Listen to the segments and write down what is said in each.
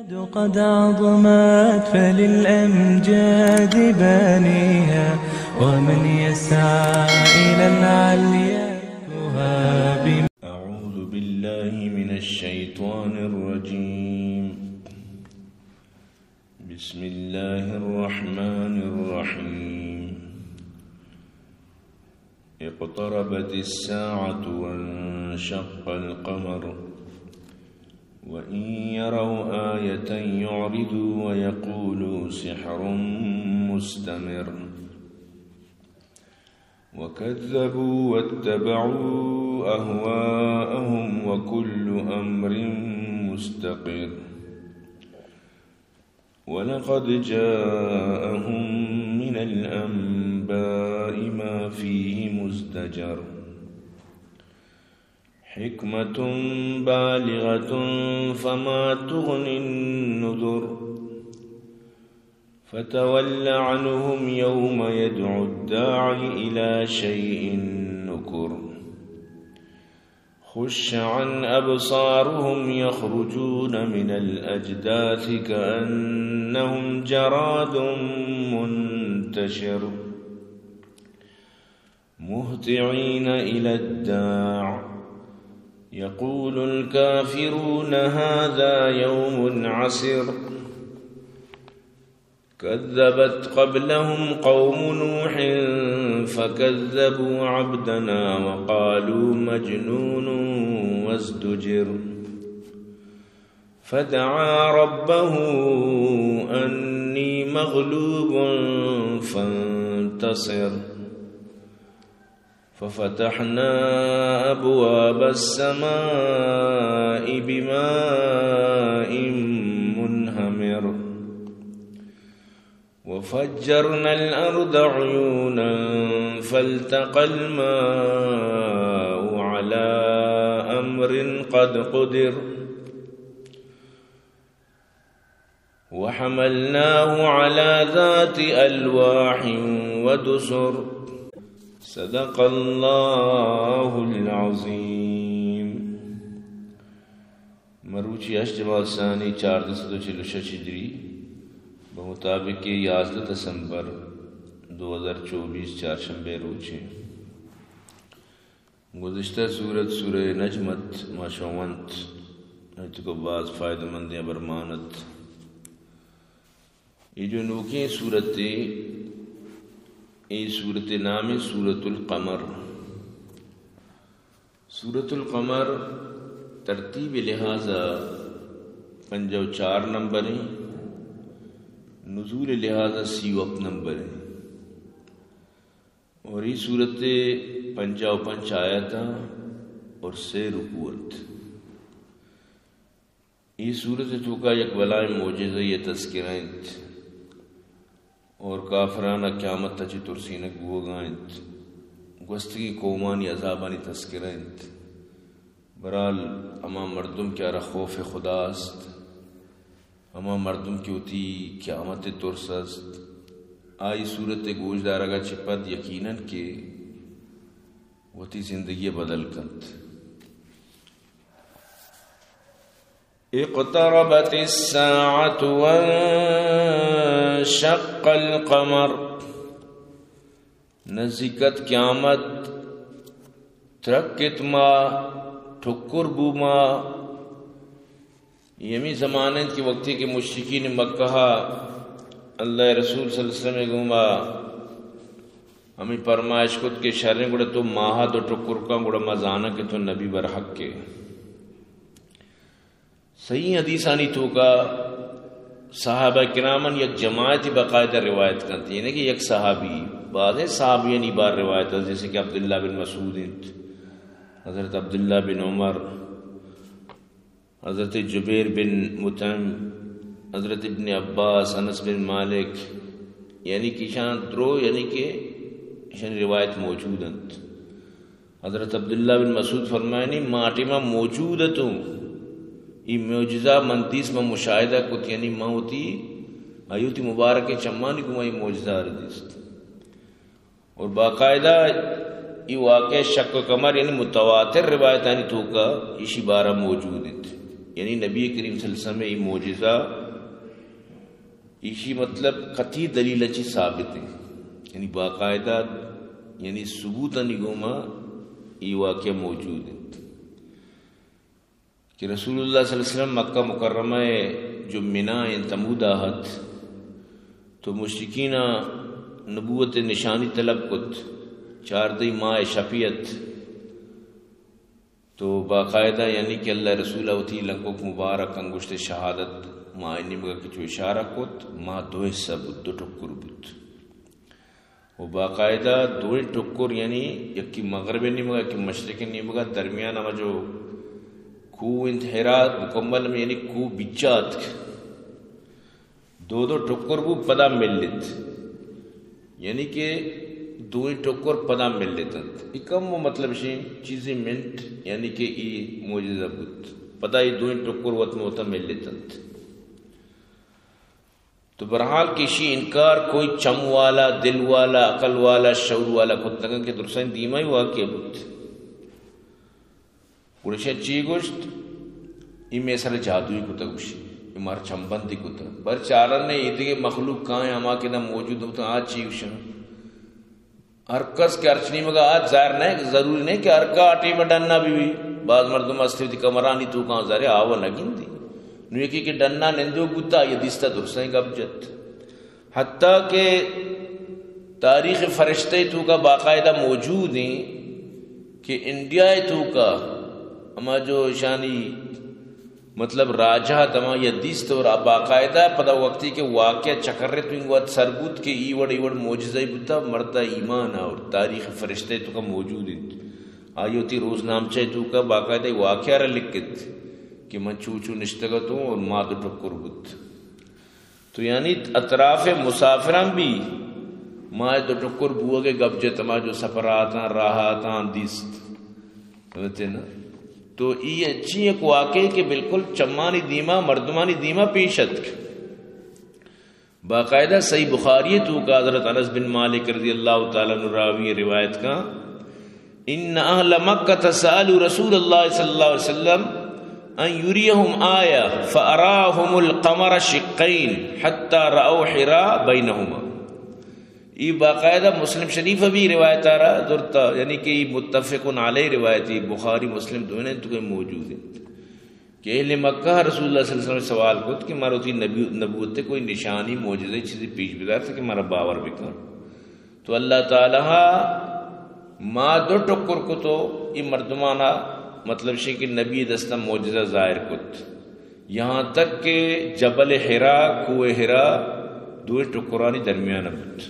قد عظمت فللأمجاد بانيها، ومن يسعى إلى العليا يهاب. أعوذ بالله من الشيطان الرجيم. بسم الله الرحمن الرحيم. اقتربت الساعة وانشق القمر. وإن يروا آية يعرضوا ويقولوا سحر مستمر. وكذبوا واتبعوا أهواءهم وكل أمر مستقر. ولقد جاءهم من الأنباء ما فيه مزدجر. حكمة بالغة فما تغني النذر. فتول عنهم يوم يدعو الداعي إلى شيء نكر. خش عن أبصارهم يخرجون من الأجداث كأنهم جراد منتشر. مهطعين إلى الداع يقول الكافرون هذا يوم عسر. كذبت قبلهم قوم نوح فكذبوا عبدنا وقالوا مجنون وازدجر. فدعا ربه أني مغلوب فانتصر. ففتحنا أبواب السماء بماء منهمر. وفجرنا الأرض عيونا فالتقى الماء على أمر قد قدر. وحملناه على ذات ألواح ودسر. صدق الله العظيم. مروچی ہشت جمادی الثانی چاردہ سد و چل و شش ہجری، بہ مطابق یازدہ دسمبر دو ہزار چوبیس چارشنبے روچے۔ گزشتہ سورت سورہ نجم ات، ما شونت، ایتکو باز فائدہ مندیں ہبر مان ات۔ اے جو نوکیں سورتے، اے سورت نام سورت القمر۔ سورت القمر ترتیب لحاظا پنجاہ و چار نمبر ہیں، نزول لحاظا سی و ہفت نمبر ہیں، اور اے سورت پنجاہ و پنچ آیتاں اور سے رکوع انت۔ اے سورت توکا یک بلائیں معجزہ ءِ تذکرہ انت اور کافران قیامت ءَ چہ ترسینگ بوگا انت، گوستگیں قومانی عذابانی تذکرہ انت۔ بہرحال، ہما مردم کہ آرا خوف خدا است، ہما مردم کہ وتی قیامت ءِ ترس است، آئی سورت ءِ گوش دارگا چہ پد یقیناً کہ وتی زندگی ءَ بدل کنت۔ اقتربت الساعة وانشق القمر، نزیکت قیامت، ترکت ما، ٹکر بو ما۔ اے ہمے زمانہ انت کہ وقتی کہ مشرکین مکہ ءَ اللہ ءِ رسول صلی اللہ علیہ وسلم ءِ گوما ہمے پرمائش کت کہ شریں گڑا تو ماہ ءَ دو ٹکر کن، گڑا ما زاناں کہ تو نبی برحق ئے۔ صحیح حدیثانی توکا صحابہ کرامن یک جماعتی باقاعدہ روایت کنت، یعنی کہ یک صحابی، بازیں صحابیانی بار روایت است، جیسے کہ عبداللہ بن مسعود انت، حضرت عبداللہ بن عمر، حضرت جبیر بن مطعم، حضرت ابن عباس، انس بن مالک، یعنی کہ ایشان درو، یعنی کہ ایشانی روایت موجود انت۔ حضرت عبداللہ بن مسعود فرمائنی، ما ٹیما موجود اتوں، اے معجزہ من دیست، من مشاہدہ کت، یعنی من وتی، آئی وتی مبارکیں چمانی گوما اے معجزہ ءَ دیست۔ اور باقاعدہ اے واقعہ شق القمر یعنی متواتر روایتانی توکا ایشی بارہ موجود انت۔ یعنی نبی کریم صلی اللہ علیہ وسلم ءِ اے معجزہ، ایشی مطلب قطعی دلیل چی ثابت ہے، یعنی باقاعدہ، یعنی ثبوتانی گوما اے واقعہ موجود انت کہ رسول اللہ صلی اللہ علیہ وسلم مکہ مکرمہ ءَ جو منی انت ہمودا ات، تو مشرکین ءَ نبوت ءِ نشانی طلب کت، چاردہ ماہ شپی ات، تو باقاعدہ یعنی کہ اللہ ءِ رسول ءَ وتی لنکک مبارک انگشت شہادت ماہ ءِ نیمگا کہ چو اشارہ کت، ماہ دو حصہ بوت، دو ٹکر بوت۔ و باقاعدہ دوئیں ٹکر، یعنی یکی مغرب ءِ نیمگا، یکی مشرق ءِ نیمگا، درمیان ہما جو کوہ انت حرا، مکمل ہم یعنی کوہ بچا اتک۔ دو دو ٹکر بو، پدا ملت، یعنی کہ دوئیں ٹکر پدا ملت انت۔ اے کم و مطلب شیں چیزیں منٹ، یعنی کہ اے معجزہ بوت۔ پدا اے دوئیں ٹکر وت مہ وتا ملت انت۔ تو بہرحال کہ ایشی انکار کوئی چم والا، دل والا، عقل والا، شعور والا کت نہ کنت کہ درستانی دیما ہی واقعہ بوت۔ گڑا ایشاں چی گوشت؟ اے مئے سر جادوئی کتگ، گوشی، اے مارا چمبندی کتگ۔ بر چارن نے اے دگہ مخلوق کائیں ہما کہ نہ موجود ہوتا، آ چی گوشن؟ ہر کس کہ ہرچ نیمگا آت، ظاہر نہ، ضروری نہ کہ ہر گاہ ٹیم ڈنا بہ بی۔ باز مردم ہستی وتی کمرانی توکاں ظاہر آوا نہ گندی۔ نو یکی کہ ڈنا نندوک بوتا، آئی دیستا درستیں گپ جت۔ حتیٰ کہ تاریخ فرشتہ توکا باقاعدہ موجود ہیں کہ انڈیا توکا ہما جو شانی مطلب راجہ تما یا دیست اور باقاعدہ پدا وقتی کہ واقعہ چکر تو انگو ات سر بوت کہ ای وڑ ای وڑ معجزہ بوتا، مردا ایمان اور تاریخ فرشتہ توکا موجود انت۔ آئی وتی روزنامچہ توکا باقاعدہ واقعہ را لکھت کہ من چو چو نشتگتوں اور ما دو ٹکر بوت۔ تو یعنی اطراف مسافراں بھی ماہ دو ٹکر بوگے گپ جت، ہما جو سفر آتاں، راہ آتاں، دیست۔ سمجھتے نا؟ تو ای اچھی ایک واقعے کہ بالکل چمانی دیما، مردمانی دیما پیش اتک۔ باقاعدہ صحیح بخاری توکا حضرت انس بن مالک رضی اللہ تعالیٰ عنہ راوی روایت کا، ان اہل مکہ سألوا رسول اللہ صلی اللہ علیہ وسلم ان یریہم آیہ فاراہم القمر شقین حتی رأوا حراء بینہما۔ ای باقاعدہ مسلم شریف بھی روایت آ رہا درتا، یعنی کہ ای متفق علیہ روایتی، بخاری مسلم دوئیں توکا موجود ہیں۔ کہ اہل مکہ رسول اللہ صلی اللہ علیہ وسلم سوال کت کہ مارا وتی نبی، نبوت کوئی نشانی، معجزہ، چیزی پیش بدار کہ مارا باور بکن۔ تو اللہ تعالیٰ ما دو ٹکر کتو، ای مردمانا مطلب شے کہ نبی دستا معجزہ ظاہر کت، یہاں تک کہ جبل حرا، کوہ حرا، دوئے ٹکرانی درمیان بوت۔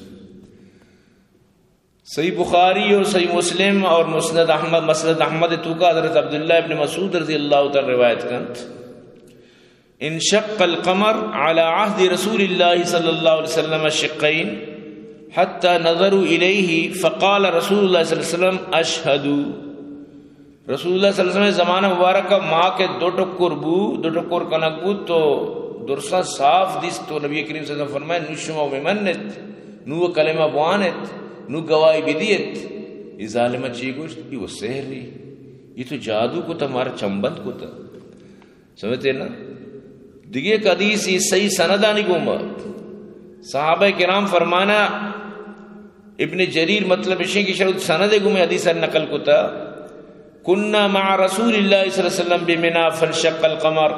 صحیح بخاری اور صحیح مسلم اور مسند احمد، مسند احمد توکا حضرت عبداللہ ابن مسعود رضی اللہ تعالیٰ روایت کنت، انشق القمر على عهد رسول الله صلى الله عليه وسلم شقين حتى نظروا إليه فقال رسول الله صلى الله عليه وسلم: اشهدوا۔ رسول اللہ صلی اللہ علیہ وسلم زمانہ مبارک کا ماہ کے دو ٹکر بو، دو ٹکر کنک بو تو درساں صاف دیست تو نبی کریم صلی اللہ علیہ وسلم فرمائے، نو شما بمنت، نو کلمہ بوانت، نو گواہی بدیت۔ یہ ظالمہ چی گوشت؟ یہ وہ سحر ری، یہ تو جادو کو تھا، ہمارا چمبند کو تھا۔ سمجھتے نا؟ دیگه یک حدیث، یہ صحیح سندانی گوما۔ صحابہ کرام فرمانا، ابن جریر مطلب اشیں کہ شرط سند گوما حدیث نقل کتا، كنا مع رسول الله صلى الله عليه وسلم بمنى فانشق القمر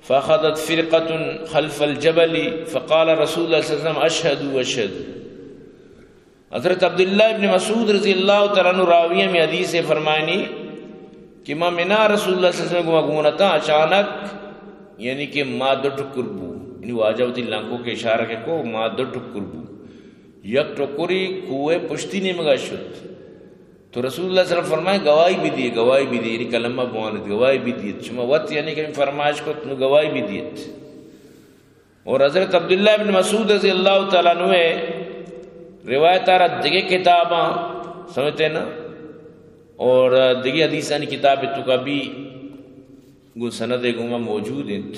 فأخذت فرقة خلف الجبل فقال رسول الله صلى الله عليه وسلم: اشهدوا، اشهدوا۔ حضرت عبداللہ ابن مسعود رضی اللہ تعالیٰ عنہ راوی ہمیں حدیث فرمائنی کہ ما منا رسول اللہ صلی اللہ علیہ وسلم گما گونتا اچانک، یعنی کہ ما دو ٹکر بو، یعنی واجہ وتی لنکو کے اشارہ کے کو، ما دو ٹکر بو، یک ٹکری کوہ پشتی نیمگا شت۔ تو رسول اللہ صلی اللہ علیہ وسلم فرمائے، گواہی بدیے، گواہی بدیے، یعنی کلمہ بوانت، گواہی بدیے۔ شما وت یعنی کہ فرمائش کت، نو گواہی بدیت۔ اور حضرت عبداللہ ابن مسعود رضی اللہ تعالیٰ عنہ روایت آ را دگہ کتاباں، سمجھتے نا، اور دگہ حدیثانی کتاب تو کا بھی گو سند گوما موجود انت۔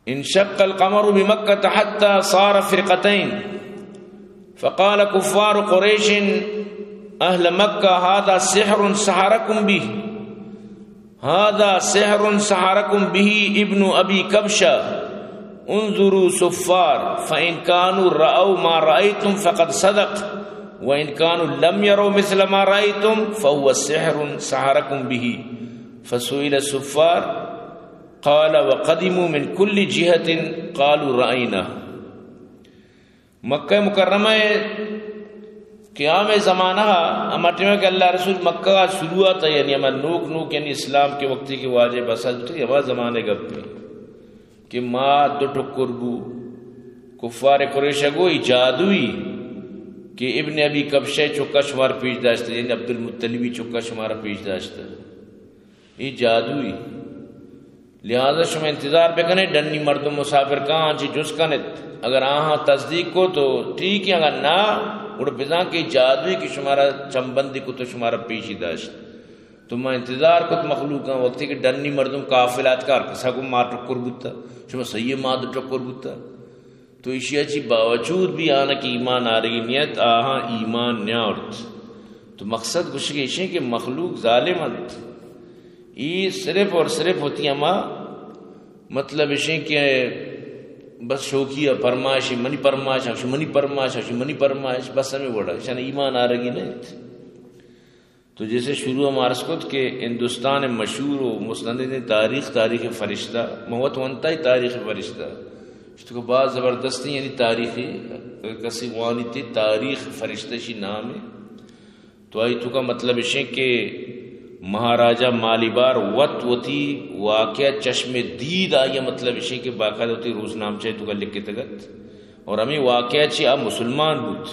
انشق القمر بمكة حتى صار فرقتين، فقال كفار قريش أهل مكة: هذا سحر سحركم به. هذا سحر سحركم به ابن أبي كبشة، انظروا صفار، فإن كانوا رأوا ما رأيتم فقد صدق، وإن كانوا لم يروا مثل ما رأيتم فهو سحر سحركم به. فسئل الصفار، قال، وقدموا من كل جهة، قالوا، رأينا. مکہ مکرمہ ءِ قیام ءِ زمانہ ءَ، ہما ٹائم کہ اللہ رسول مکہ ءَ شروع ءَ ات، یعنی ہما نوک نوک، یعنی اسلام کے وقتی کہ واجہ بس ات، ہما زمانے گپے کہ ماہ دو ٹکر بو. کفار قریش ءَ گو اے جادوئی کہ ابن ابی کبشہ چکا شمار پیش داشتہ، یعنی عبدالمطلبی چکا شمار پیش داشتہ. اے جادوئی. لہذا شما انتظار بکنے، ڈنی مردم مسافر کاں آنچی جست کنت. اگر آہاں تصدیق کو تو ٹھیک ہے، اگر نہ، گڑا بزاں کہ جادوئی کہ شمارا چمبندی کو تو شمارا پیشی داشت. تو ما انتظار کت مخلوقاں، وقتی کہ ڈنی مردم قافلہ اتکا، کسا کو ما ٹکر بوتا، شما سہی ما دو ٹکر بوتا. تو ایشی ءَ چی باوجود بھی آناں کہ ایمان آرگی نیت، آہاں ایمان نیاورت. تو مقصد گوشگ ایشیں کہ مخلوق ظالم انت. ای صرف اور صرف ہوتی ہما مطلب ایشیں کہ بس شوقیہ فرمائش، منی فرمائش، منی فرمائش، منی فرمائش، بس ہمیں وڑا، ایشان ایمان آرگی نیت. تو جیسے شروع ہم عرض کت کہ ہندوستان مشہور و مستندیں تاریخ، تاریخ فرشتہ، من وت ونتا ہی تاریخ فرشتہ. تو کہ باز زبردستیں یعنی تاریخی، کسی وانی تے تاریخ فرشتہ شی نام ہے. تو آئی تو کا مطلب اشیں کہ مہاراجہ مالیبار وت وتی واقعہ چشم دید آئی مطلب اشیں کہ باقاعدہ وتی روزنامچہ تو کا لکھتگت اور ہمیں واقعہ چی آ مسلمان بوت.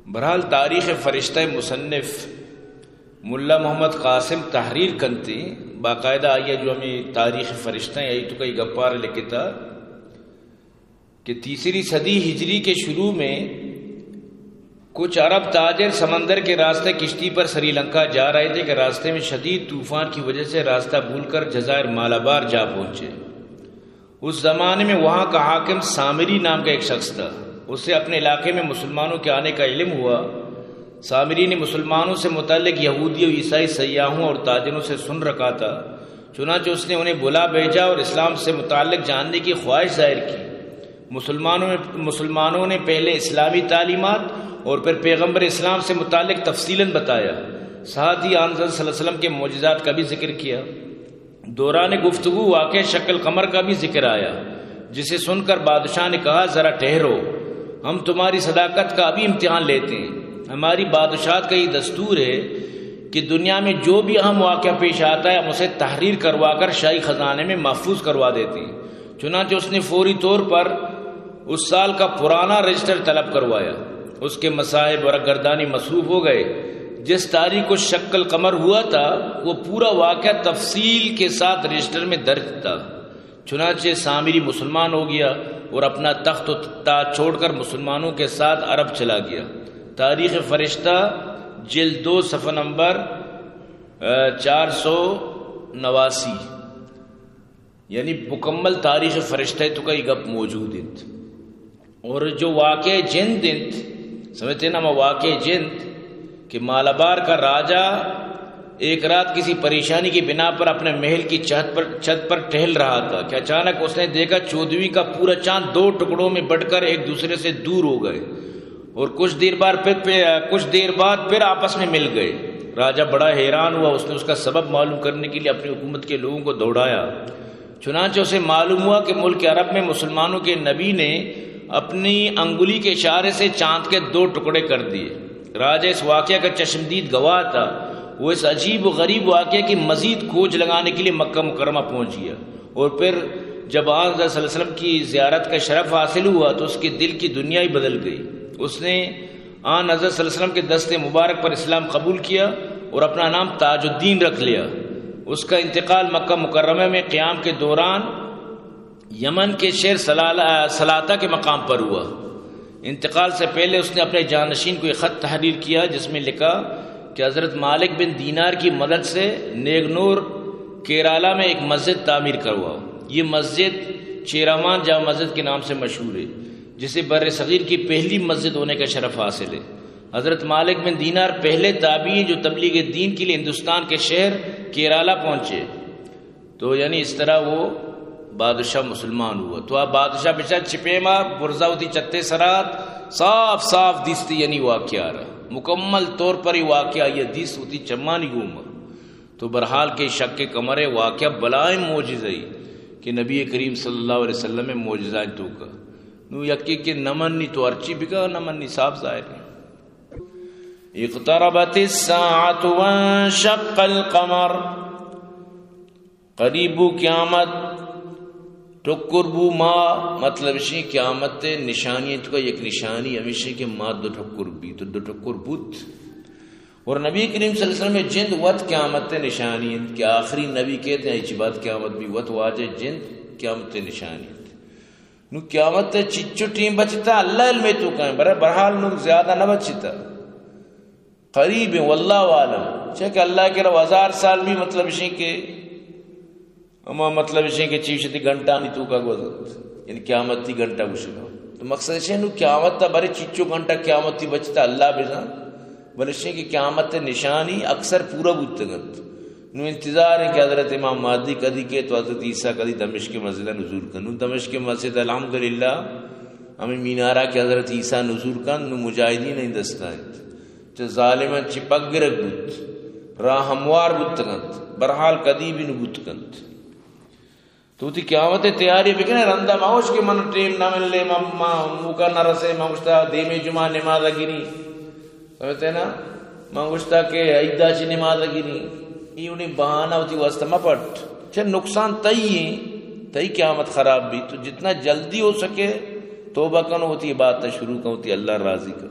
بہرحال، تاریخ فرشتہ مصنف ملا محمد قاسم تحریر کنتی، باقاعدہ آئی جو ہمیں تاریخ فرشتہ ہیں، آئی تو کئی گپار لکھتا کہ تیسری صدی ہجری کے شروع میں کچھ عرب تاجر سمندر کے راستے کشتی پر سری لنکا جا رہے تھے کہ راستے میں شدید طوفان کی وجہ سے راستہ بھول کر جزائر مالابار جا پہنچے. اس زمانے میں وہاں کا حاکم سامری نام کا ایک شخص تھا. اسے اپنے علاقے میں مسلمانوں کے آنے کا علم ہوا. سامری نے مسلمانوں سے متعلق یہودی اور عیسائی سیاحوں اور تاجروں سے سن رکھا تھا. چنانچہ اس نے انہیں بلا بھیجا اور اسلام سے متعلق جاننے کی خواہش ظاہر کی. مسلمانوں میں، مسلمانوں نے پہلے اسلامی تعلیمات اور پھر پیغمبر اسلام سے متعلق تفصیلاً بتایا. ساتھ ہی آن حضرت صلی اللہ علیہ وسلم کے معجزات کا بھی ذکر کیا. دوران گفتگو واقعہ شق القمر کا بھی ذکر آیا، جسے سن کر بادشاہ نے کہا، ذرا ٹھہرو، ہم تمہاری صداقت کا ابھی امتحان لیتے ہیں. ہماری بادشاہت کا یہ دستور ہے کہ دنیا میں جو بھی اہم واقعہ پیش آتا ہے، ہم اسے تحریر کروا کر شاہی خزانے میں محفوظ کروا دیتے ہیں. چنانچہ اس نے فوری طور پر اس سال کا پرانا رجسٹر طلب کروایا. اس کے مصائب، ورق گردانی مصروف ہو گئے. جس تاریخ کو شق القمر ہوا تھا، وہ پورا واقعہ تفصیل کے ساتھ رجسٹر میں درج تھا. چنانچہ سامری مسلمان ہو گیا اور اپنا تخت و تاج چھوڑ کر مسلمانوں کے ساتھ عرب چلا گیا. تاریخ فرشتہ، جلد دو، صفحہ نمبر، آ، چار سو نواسی. یعنی مکمل تاریخ فرشتہ تو کا یہ گپ موجود انت. اور جو واقعہ جند انت، سمجھتے نا، ہما واقعہ جند کہ مالابار کا راجہ ایک رات کسی پریشانی کی بنا پر اپنے محل کی چھت پر، چھت پر ٹہل رہا تھا کہ اچانک اس نے دیکھا چودھویں کا پورا چاند دو ٹکڑوں میں بٹ کر ایک دوسرے سے دور ہو گئے اور کچھ دیر بعد پھر، پھر، کچھ دیر بعد پھر آپس میں مل گئے. راجہ بڑا حیران ہوا. اس نے اس کا سبب معلوم کرنے کے لیے اپنی حکومت کے لوگوں کو دوڑایا. چنانچہ اسے معلوم ہوا کہ ملک عرب میں مسلمانوں کے نبی نے اپنی انگلی کے اشارے سے چاند کے دو ٹکڑے کر دیے. راجہ اس واقعہ کا چشمدید گواہ تھا. وہ اس عجیب و غریب واقعے کی مزید کھوج لگانے کے لیے مکہ مکرمہ پہنچ گیا اور پھر جب آن حضرت صلی اللہ علیہ وسلم کی زیارت کا شرف حاصل ہوا تو اس کے دل کی دنیا ہی بدل گئی. اس نے آن حضرت صلی اللہ علیہ وسلم کے دست مبارک پر اسلام قبول کیا اور اپنا نام تاج الدین رکھ لیا. اس کا انتقال مکہ مکرمہ میں قیام کے دوران یمن کے شہر سلالہ، سلاطہ کے مقام پر ہوا. انتقال سے پہلے اس نے اپنے جانشین کو ایک خط تحریر کیا جس میں لکھا کہ حضرت مالک بن دینار کی مدد سے نیگنور کیرالہ میں ایک مسجد تعمیر کرواؤ. یہ مسجد چیرامان جامع مسجد کے نام سے مشہور ہے، جسے بر صغیر کی پہلی مسجد ہونے کا شرف حاصل ہے. حضرت مالک بن دینار پہلے تابعی ہیں جو تبلیغ دین کے لیے ہندوستان کے شہر کیرالہ پہنچے. تو یعنی اس طرح وہ بادشاہ مسلمان ہوا۔ تو آ بادشاہ بچار چہ پیما برزا وتی چتے سرات، صاف صاف دیستی یعنی واقعہ را، مکمل طور پر یہ واقعہ یہ دیست وتی چمانی گوما۔ تو برحال کہ شک کمرے واقعہ بلائیں معجزہ ای کہ نبی کریم صلی اللہ علیہ وسلم معجزہ توکا۔ نو یکی کہ نمنی تو ہرچی بگا نمنی، صاف ظاہر ہے۔ اقتربت الساعة وانشق القمر۔ قریب بو قیامت، ٹکر بو ما، مطلب شی قیامت نشانی تو کا یک نشانی ہمیشہ کہ ما دو ٹکر بی، تو دو ٹکر بوت۔ اور نبی کریم صلی اللہ علیہ وسلم جند وت قیامت نشانی انت کہ آخری نبی کہتے ہیں، اچ بعد قیامت بی، وت واجہ جند قیامت نشانی انت۔ نو قیامت ء چچو ٹیم بچتا، اللہ علم ء تو کائیں، برے برحال نو زیادہ نہ بچتا، قریب ہیں، واللہ عالم۔ چہ کہ اللہ کرا ہزار سال بی، مطلب شی کہ اما مطلب شی کہ چیشتی گھنٹہ نی تو کا گوزت، یعنی قیامت تی گھنٹہ گوشگا۔ تو مقصد شی نو قیامت تا برے چچو گھنٹہ قیامت تی بچتا اللہ بزان۔ بلے شی کہ قیامت نشانی اکثر پورا بوتگنت۔ نو انتظار ہے کہ حضرت امام مہدی کدی کے تو حضرت عیسیٰ کدی دمشق مسجد نزول کن۔ نو دمشق مسجد الحمدللہ ہمیں مینارہ کہ حضرت عیسیٰ نزول کن، نو مجاہدین ہی دستا انت۔ چہ ظالمان چہ پگرگ بوت، راہ ہموار بوتگنت، برحال کدی بھی نو بوتگنت۔ تو وتی قیامت ء تیاری بکنے، رندا مہ گوش کہ من ٹیم نہ ملے، من، من موقع نہ رسے، من گوشتا دیمی جمعہ نماز ء گری۔ سمجھتے نا؟ من گوشتا کہ عیدا چی نماز ء گری۔ ای انہیں بہانہ وتی واسطہ مہ پٹ۔ چہ نقصان تئی ہیں، تئی قیامت خراب بی۔ تو جتنا جلدی ہو سکے توبہ کن، وتی عبادت شروع کن، وتی اللہ راضی کن۔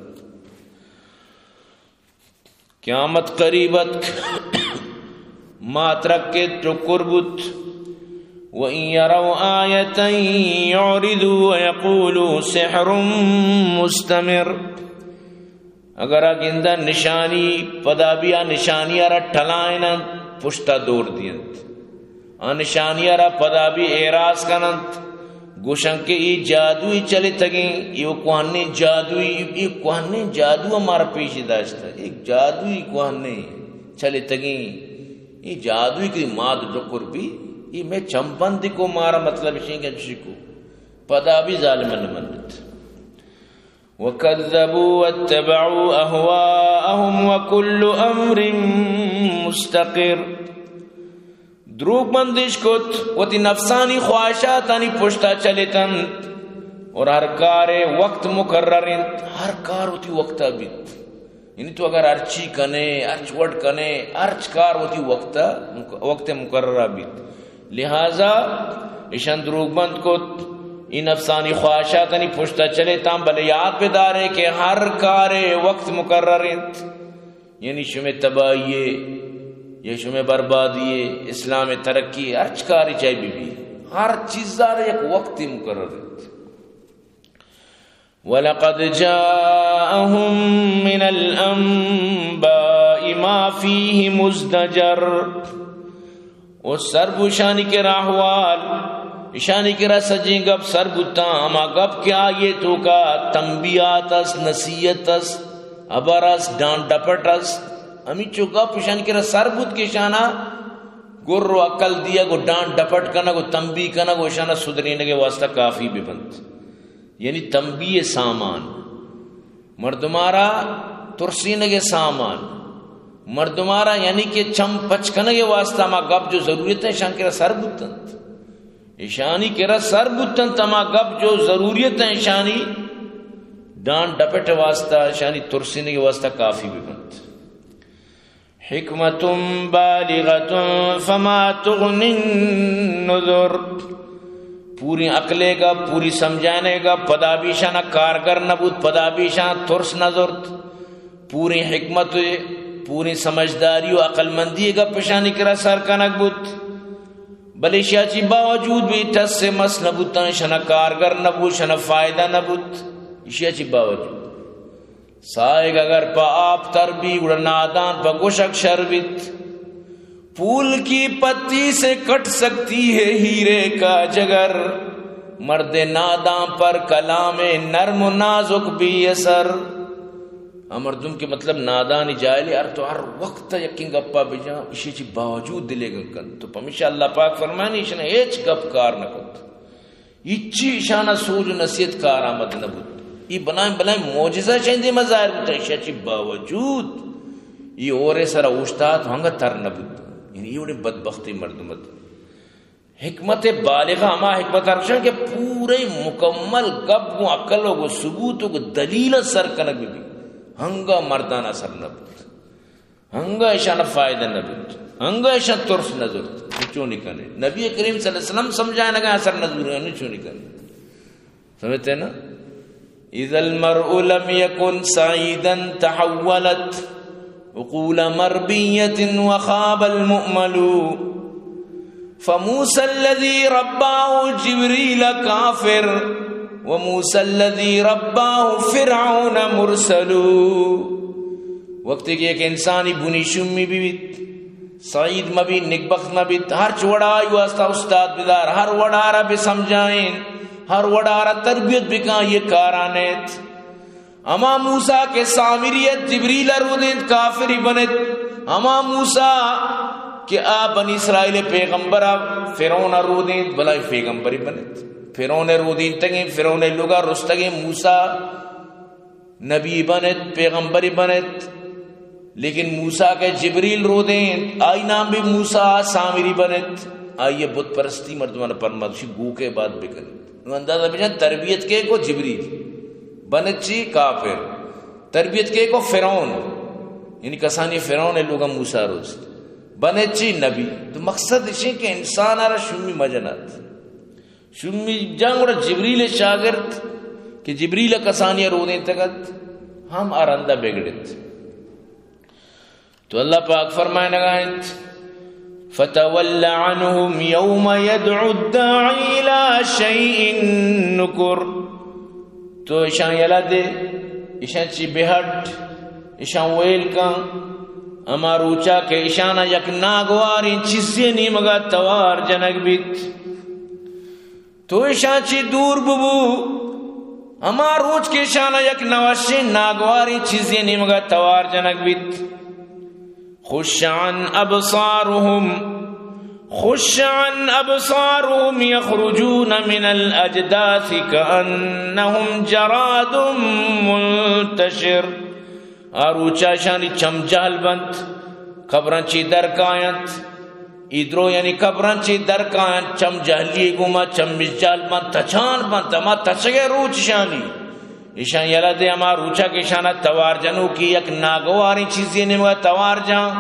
قیامت قریب ات، ماہ ترک ات، ٹکر بوت۔ وَإِن يَرَوْا آيَةً يُعْرِضُوا وَيَقُولُوا سِحْرٌ مُسْتَمِرٌّ۔ اگر آ گندن نشانی، پدا بی آ نشانی ء را ٹلائیننت، پشتا دور دینت۔ آ نشانی ء را پدا بی ایراس کننت، گوشنت کہ ای جادوئی چلتگیں، ای کوہنیں جادوئی، ای کوہنیں جادو ء مارا پیش داشتہ، ای جادوئی کوہنیں چلتگیں، ای جادوئی کہ ماد ڈکر بی، ای میں چمبند کو مارا مطلب شیں کہ چشی کو، پدا بی ظالمن منت۔ وَكَذَّبُوا وَاتَّبَعُوا أَهْوَاءَهُمْ وَكُلُّ أَمْرٍ مُسْتَقِرٌّ۔ دروگ بندش کت، وتی نفسانی خواہشاتانی پشتا چلتنت، اور ہر کارے وقت مقرر انت، ہر کار وتی وقتا بیت۔ یعنی تو اگر ہرچی کنے، ہرچ وڑ کنے، ہرچ کار وتی وقتا، وقت مقررہ بیت۔ لہذا ایشان دروگ بند کت، ای نفسانی خواہشاتانی پشتا چلے تاں، بلے یاد بدارے کہ ہر کارے وقت مقرر انت۔ یعنی شمے تباہی، یا شمے بربادی، اسلام ترقی، ہرچ کاری چاہے بی بی، ہر چیزا را یک وقتی مقرر انت۔ وَلَقَدْ جَاءَهُمْ مِنَ الْأَنْبَاءِ مَا فِيهِ مُزْدَجَرٌ۔ و سر بو اشانی کرا احوال، اشانی کرا سجیں گپ سر بوتاں، ہما گپ کہ آئیے توکا تنبیہات است، نصیحت است، ہبر است، ڈان ڈپٹ است، ہمیچو گپ اشانی کرا سر بوت کہ اشانا گر و عقل دیگ و ڈان ڈپٹ کنگ و تنبیہ کنگ و اشانا سدرینگ واسطہ کافی ببنت۔ یعنی تنبیہ سامان، مردمارا ترسینگ سامان، مردمارا یعنی کہ چم پچ کنگ واسطہ ہما گپ جو ضرورت ہیں، اشان کرا سر بوتنت۔ اشانی کرا سر بوتنت، ہما گپ جو ضرورت ہیں، اشانی ڈان ڈپٹ واسطہ، اشانی ترسینگ واسطہ کافی ببنت۔ حکمت بالغۃ فما تغنی النذر۔ پوری عقلے گپ، پوری سمجھانے گپ، پدا بی اشانا کارگر نہ بوت، پدا بی اشانا ترس نہ زرت۔ پوری حکمت، پوری سمجھداری و عقل مندی گپ اشانی کرا سر کنگ بوت۔ بلے اشیا چی باوجود بی ٹس مس نہ بوتاں، اشانا کارگر نہ بوت، اشانا فائدہ نہ بوت۔ اشیا چی باوجود سائگ اگر پہ آپ تر بی، گڑا نادان پہ گوشگ شر بیت۔ پھول کی پتی سے کٹ سکتی ہے ہیرے کا جگر، مرد نادان پر کلام نرم و نازک بی اثر۔ آ مردم کہ مطلب نادانی جاہلی، ہر تو ہر وقت یکیں گپا بجاں، اشی چی باوجود دلے گن کنت۔ تو پمیشا اللہ پاک فرمانی، اشنا ہچ گپ کار نہ کت۔ ہچی اشانا سوج و نصیحت کارآمد نہ بوت۔ ای بلائیں بلائیں معجزہ شاہی دیما ظاہر بوتا، اشی چی باوجود ای ہورے سرا اوشتات ہنگا تر نہ بوت۔ یعنی ای وڑیں بدبختی مردم ات۔ حکمت بالغہ ہما حکمت ارشن کہ پورے مکمل گپ گوں عقل و گوں ثبوت و گوں دلیل سر کنگ بی۔ ہنگا مردان اثر نہ بوت، ہنگا اشان فائدہ نہ بوت، ہنگا اشان ترس نہ زرت۔ چونی کنے؟ نبی کریم صلی اللہ علیہ وسلم سمجھائے نگا اثر نہ زورے، چونی کنے؟ سمجھتے نا؟ اذا المرء لم يكن سعيدا تحولت عقول مربية وخاب المؤمل. فموسى الذي رباه جبريل كافر، وموسى الذي رباه فرعون مرسل. وقتی کہ یک انسانی بنی شمی بی بیت، سعید مبی، نگبخت مبیت، ہرچ وڑا آئی واسطہ استاد بدار، ہر وڑا را بہ سمجھائیں، ہر وڑا را تربیت بکاں، یہ کاران ایت۔ ہما موسیٰ کہ سامری ات، جبریل ء رودینت، کافری بنت۔ ہما موسیٰ کہ آ بنی اسرائیل پیغمبر ء فرعون ء رودینت، بلائیں پیغمبری بنت۔ فرعون ء رودینتگیں، فرعون ء لوگا رستگیں موسیٰ نبی بنت، پیغمبری بنت، لیکن موسیٰ کہ جبریل رودینت، آئی نام بہ موسیٰ سامری بنت۔ آئی بت پرستی مردمان پرمادشی گوکے بات بکنت۔ نو اندازہ بجن تربیت کے کو؟ جبریل۔ بنت چی؟ کافر۔ تربیت کے کو؟ فرعون۔ یعنی کسانی فرعون ء لوگا موسیٰ روست۔ بنت چی؟ نبی۔ تو مقصد اشیں کہ انسان آرا شومی مجنات۔ شومی جان گڑا جبریل شاگرد کہ جبریل کسانی رودینتگ ات، ہم آ رندا بگڑت۔ تو اللہ پاک فرمائنگا انت، فتول عنهم يوم يدعو الداعي إلى شيء نكر. تو اشان یلہ دے، اشان چی بہٹ، اشان ویل کن، ہما روچا کہ اشانا یک ناگواریں چیزے نیمگا توار جنگ بیت۔ تو اشاں چی دور ببو، ہما روچ کہ اشانا یک نوشیں ناگواریں چیزے نیمگا توار جنگ بیت۔ خش عن ابصارهم، خش عن ابصارهم يخرجون من الاجداث كأنهم جراد منتشر. آ روچا اشانی چم جہل بنت، قبراں چی در کاینت۔ ای درو یعنی قبراں چی در کاینت، چم جہلی گوما چم جہل بنت، تچان بنت، ہما تچگے روچ اشانی۔ اشان یلہ دے ہما روچا کہ اشانا توار جنوکی یک ناگواریں چیزے نیمگا توار جان،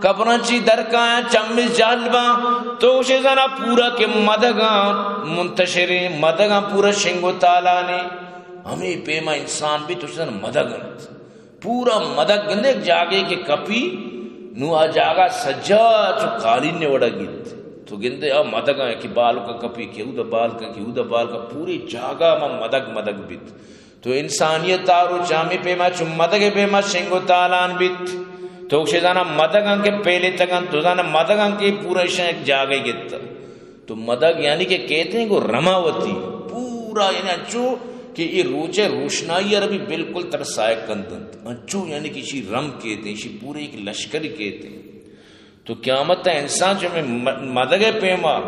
قبراں چی در کاینت، چم جہل بان، تو گوشے زانا پورا کہ مدگاں منتشریں، مدگاں پورا شنگ و تالانیں۔ ہمے پیما انسان بی تو گوشے زانا مدگ انت۔ پورا مدگ گندے، یک جاگے کہ کپی، نو آ جاگہ سجا چو قالین نے وڑا گیت۔ تو گندے آ مدگاں کہ بالکا کپی، کہ اودا بالکا، کہ اودا بالکا، پوری جاگہ ما مدگ مدگ بیت۔ تو انسانیت آ روچ ہمے پیما چو مدگ پیما شنگ و تالان بیت۔ تو گوشے زانا مدگاں کہ پیلتگاں، تو زانا مدگاں کہ پورا اشاں یک جاگہ گیت۔ تو مدگ یعنی کہ کہتے ہیں گو رماوتی، پورا یعنی انچو کہ یہ روچے روشنائی عربی بالکل تر سائق کندنت، انچو یعنی کہ اسی رم کہتے ہیں، اسی پورے ایک لشکر کہتے ہیں۔ تو قیامت تا انسان چو میں م-، مدگ پیما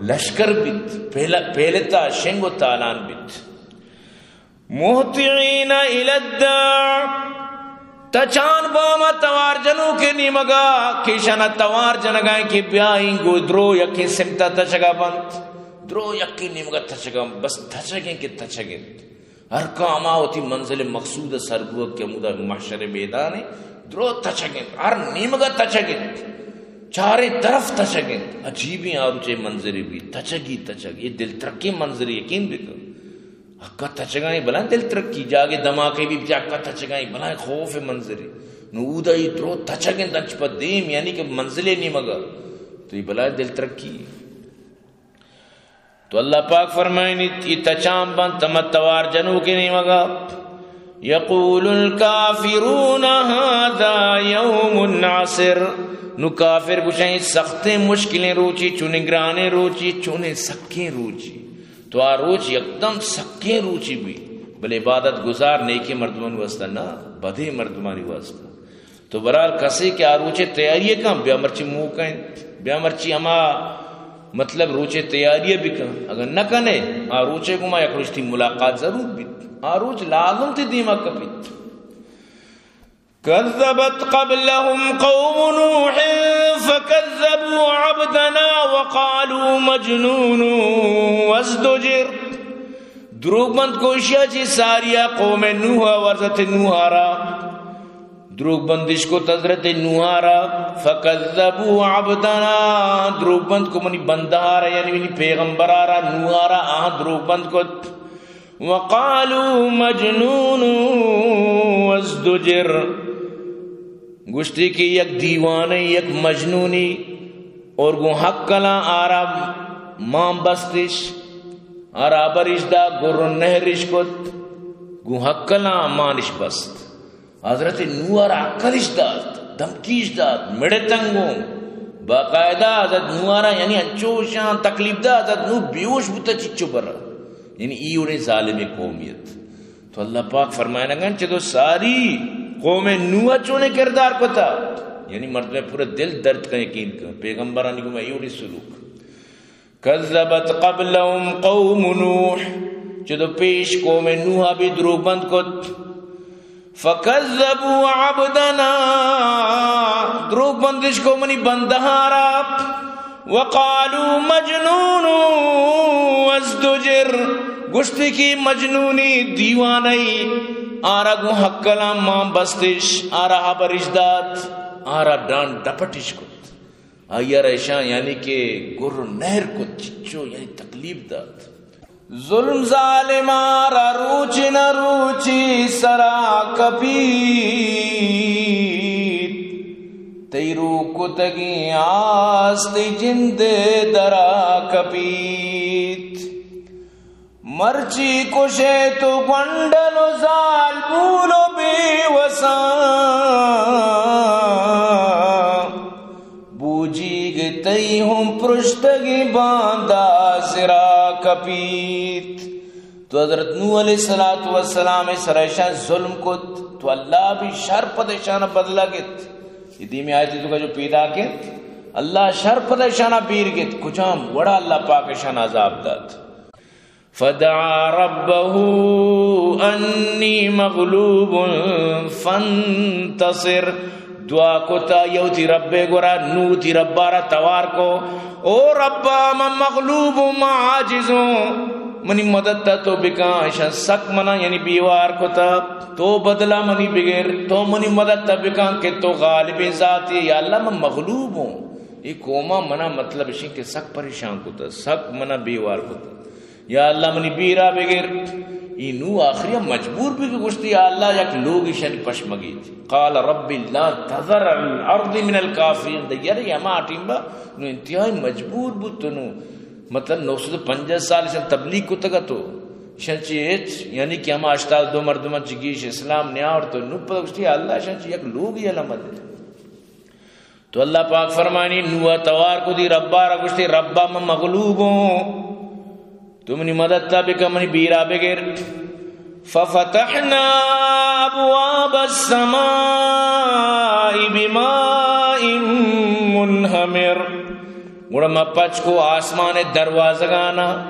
لشکر بیت، پہلا، پہلتا شنگ و تالان بیت۔ مهطعين إلى الداع، تچان باما توار جنوکے نیمگا، کہ اشانا توار جنگائیں کہ بیائیں گو درو یکیں سمتا تچگا بنت، درو یکیں نیمگا تچگا، بس تچگیں کہ تچگیں۔ ہر کاما وتی منزل مقصود سر بوگ کہ ہمودا محشر میدان، درو تچگیں، ہر نیمگا تچگیں، چاریں طرف تچگیں۔ عجیبیں آ روچے منظرے بی، تچگی تچگ، یہ دل ترکیں منظرے یقین بکن۔ حقا تچگائیں بلائیں دل ترکی، جاگے دماکے بی بجا حقا تچگائیں بلائیں خوف منظرے۔ نو اودا ای درو تچگیں دنچ پہ دیم، یعنی کہ منزلے نیمگا۔ تو ای بلائیں دل ترکی۔ تو اللہ پاک فرمائنیت، ای تچان بنت ہما توار جنوکے نیمگا۔ يقول الكافرون هذا يوم عسر۔ نو کافر گوشیں، سختیں مشکلیں روچی، چونیں گرانیں روچی، چونیں سکیں روچی۔ تو آ روچ یکدم سکیں روچی بی، بلے عبادت گزار نیکیں مردمانی واسطہ نہ، بدیں مردمانی واسطہ۔ تو برحال کسے کہ آ روچے تیاری کن، بیا مرچی موقع انت، بیا مرچی ہما مطلب روچے تیاری بکن۔ اگر نہ کنے، آ روچے گما یک روچ تئی ملاقات ضرور بیت۔ آ روچ لازم تئی دیما کپیت۔ كذبت قبلهم قوم نوح فكذبوا عبدنا وقالوا مجنون وازدجر۔ دروگ بند کو اشیا چی ساریا قوم نوح و حضرت نوح را۔ دروگ بندش کو حضرت نوح را۔ فكذبوا عبدنا، دروگ بند کو منی بندہ را، یعنی منی پیغمبر را، نوح را، آہاں دروگ بند کت۔ وقالوا مجنون وازدجر، گوشتی کہ یک دیوانے، یک مجنونی، اور گوں ہکلاں آرا مان بستش، آرا برش دا، گر و نہرش کت، گوں ہکلاں مانش بست۔ حضرت نوح را عقلش دات، دمکیش دات، مڑتن گوں۔ باقاعدہ حضرت نوح را یعنی انچو شان تکلیف دا، حضرت نوح بیہوش بوتا چچو برا۔ یعنی ای وڑیں ظالم قومیت۔ تو اللہ پاک فرمائنگن چہ تو ساری قوم نوح چونے کردار کتا۔ یعنی مردم پورا دل درد کن، یقین کن۔ پیغمبرانی گوما ای وڑیں سلوک۔ كذبت قبلهم قوم نوح، چدو پیش قوم نوح بھی دروگ بند کت۔ فكذبوا عبدنا، دروگ بندش کو منی بندہاں را۔ وقالوا مجنون وازدجر، گوشتی کہ مجنونی، دیوانئی، آرا گوں ہکلاں مان بستش، آرا ہبرش دات، آرا ڈان ڈپٹش کت۔ آئی ء را اشاں یعنی کہ گر و نہر کت، چچو یعنی تکلیف دات۔ ظلم ظالماں را روچ نہ روچی سرا کپیت، تئی رو کتگیں آس تئی جندے درا کپیت۔ مرچی کشے تو گونڈل و زالبول و بے وساں، بوجیگ تئی ہم پرشتگیں باندا سرا کپیت۔ تو حضرت نوح علیہ الصلوۃ والسلام سر اشاں ظلم کت، تو اللہ بھی شر پد اشانا بدلہ گت۔ یہ دیمی آیتی تو کا جو پیدا کت، اللہ شر پد اشانا بیر گت، کجام وڑا اللہ پاک اشان عذاب دات۔ فدعا ربه أني مغلوب فانتصر۔ دعا کتا یوتی رب گورا، نوتی ربارا توار کو، او ربا من مغلوب ہوں، من عاجز ہوں، منی مدد تا تو بکاں، اشان سک منا یعنی بیوار کتا، تو بدلا منی بگر، تو منی مدد تا بکاں کہ تو غالبیں ذاتی، یا اللہ من مغلوب ہوں۔ اے قوما منا مطلب اشیں کہ سک پریشان کتا، سک منا بیوار کتا۔ یا اللہ منی بیرا بگر۔ ای نوح آخری مجبور بی کہ گوشتی، یا اللہ یک لوگ ایشانی پشمگیت۔ قال رب لا تذر على الارض من الكافرين۔ دگہ یار ہما ٹیم با نو انتہائی مجبور بوت تو نو، مطلب نو سد و پنجاہ سال ایشان تبلیغ کتگا تو ایشان چی ہچ، یعنی کہ ہما ہشتاد دو مردمان چی گیش اسلام نیاورت تو نو پدا گوشتی، یا اللہ ایشان چی یک لوگ یلا مدے۔ تو اللہ پاک فرمانی، نوح توار کو دی ربا را گوشتی، ربا من مغلوب ہوں، تو منی مدد تا بکن، منی بیرا بگر۔ ففتحنا ابواب السماء بماء منهمر۔ گڑا ما پچ کو آسمان دروازگانا،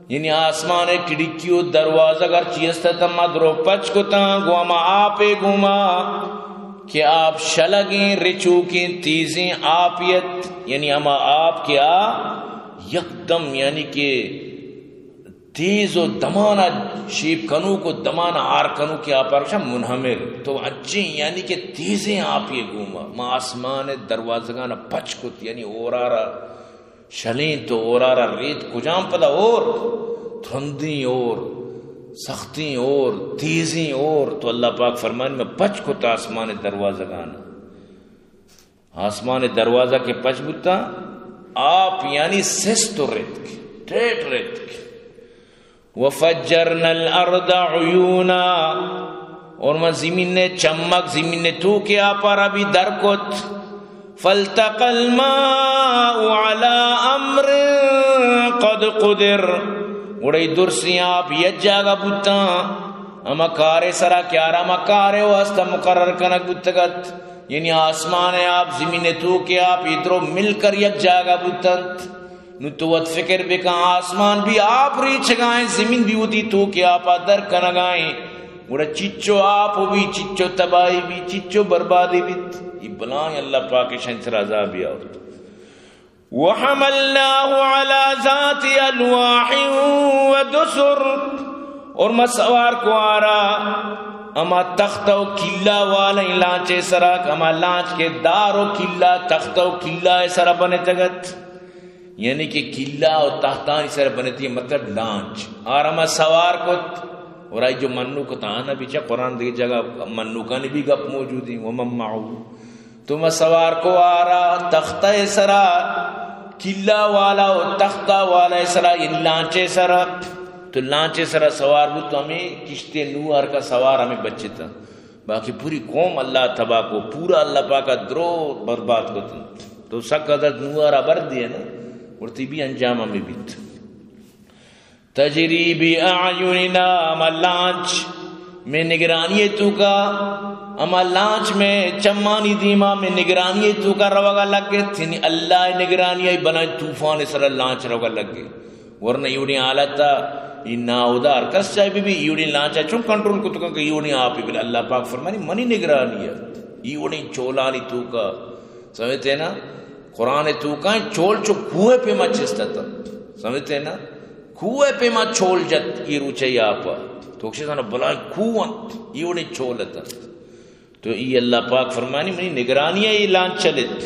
یعنی آسمان ء کھڑکی و دروازگ ہرچی است ات، ما درو پچ کتاں، گوں ہما آپ ء گوما کہ آپ شلگیں، رچوکیں، تیزیں آپ یت، یعنی ہما آپ کہ آ یکدم یعنی کہ تیز و دمانا شیپ کنوک و دمانا آر کنوک آپ ارشا منہمر، تو انچیں یعنی کہ تیزیں آپ ء گوما ما آسمان ء دروازگان پچ کت، یعنی اورارا شلیں تو اورارا ریت کجام پدا اور؟ ترندیں اور، سختیں اور، تیزیں اور۔ تو اللہ پاک فرمانی، میں پچ کت آسمان دروازگان۔ آسمان دروازہ کہ پچ بوتا، آپ یعنی سست و رتک، ٹیٹ رتک۔ وفجرنا الارض عیونا، اور من زمین نے چمک، زمین نے تو کے آپارا بھی در کت۔ فالتقى الماء على امر قد قدر، گڑا ای درسیں آپ یک جاگہ بوتاں، ہما کارے سرا کہ آرا ہما کارے واسطہ مقرر کنگ بوتگ ات، یعنی آسمان ءِ آپ، زمین ءِ توک ءِ آپ، اے درو مل کر یک جاگہ بوتنت۔ نو تو وت فکر بکن، آسمان بھی آپ ریچگائیں، زمین بھی وتی توک ءِ آپا در کنگائیں، گڑا چچو آپ بی، چچو تباہی بی، چچو بربادی بیت۔ اے بلائیں اللہ پاک ءَ شان سرا عذابے آورت۔ وحملناه على ذات ألواح ودسر، اور ما سوار کو آرا ہما تختہ و کلہ والیں لانچے سرا، ہما لانچ کہ دار و کلہ، تختہ و کلہ ءِ سرا بنتگ ات۔ یعنی کہ کلہ و تختانی سرا بنتی، مطلب لانچ۔ آرا ما سوار کت، اور آئی جو منوک ات آناں بھی، چہ قرآن دگہ جگہ منوکانی بھی گپ موجود ایں، ومن معه۔ تو ما سوار کو آرا تختہ ءِ سرا، کلہ والا و تختہ والا ءِ سرا، یعنی لانچے سرا۔ تو لانچے سرا سوار بوت، تو ہمیں کشتی نوح ءَ ہر کا سوار ہمیں بچتا۔ باقی پوری قوم اللہ تباہ کو، پورا اللہ پاک ءَ درو برباد کت۔ تو سک حضرت نوح ءَ را بر دیے نا، اور تئی بھی انجام ہمیں بیت۔ تجری بأعیننا، ہما لانچ مئے نگرانی ءِ توکا، ہما لانچ مئے چمانی دیما، مئے نگرانی ءِ توکا روگا لگت، یعنی اللہ ءِ نگرانی ءَ بلائیں طوفان ءِ سرا لانچ روگا لگت۔ ورنہ ایوڑیں حالت ءَ، ای ناہدا ہر کس چاہے بہ بی، ایوڑیں لانچ ءَ چون کنٹرول کت کن کہ ایوڑیں آپے بلے؟ اللہ پاک فرمانی، منی نگرانی ءَ، ایوڑیں چولانی توکا، سمجھتے نا؟ قرآن ءِ توکا چول چو کوہ ءِ پیما چست اتنت۔ سمجھتے نا؟ کوہ ءِ پیما چول جت ای روچے آپ ءَ۔ تو کشے زانا بلائیں کوہ انت، ای وڑیں چول اتنت۔ تو ای اللہ پاک فرمانی، منی نگرانی ءَ ای لانچ چلت۔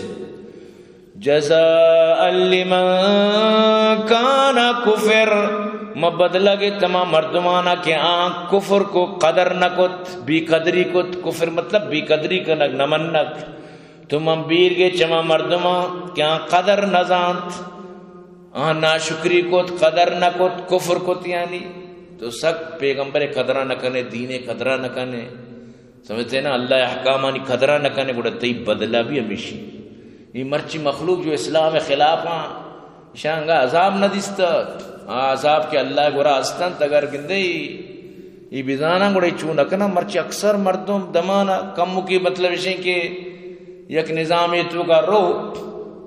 جزاء لمن کان کفر، ما بدلہ گت ہما مردمانا کہ آں کفر کو، قدر نہ کت، بے قدری کت۔ کفر مطلب بے قدری کنگ، نہ منگ۔ تو من بیر گے چما مردماں کہ آں قدر نہ زانت، آں ناشکری کت، قدر نہ کت، کفر کت، یعنی تو سک پیغمبر قدرہ نہ کنے، دین قدرہ نہ کنے، سمجھتے نا، اللہ احکامانی قدرہ نہ کنے، گڑا تئی بدلہ بھی ہمیشی۔ نی مرچی مخلوق جو اسلام خلافاں، ایشاں انگا عذاب نہ دیستہ۔ آ عذاب کہ اللہ گورا ہستنت، اگر گندے ای، ای بزاناں گڑا ای چون نہ کناں۔ مرچی اکثر مردم دمانا کمکی، مطلب اشیں کہ یک نظامے توکا رو،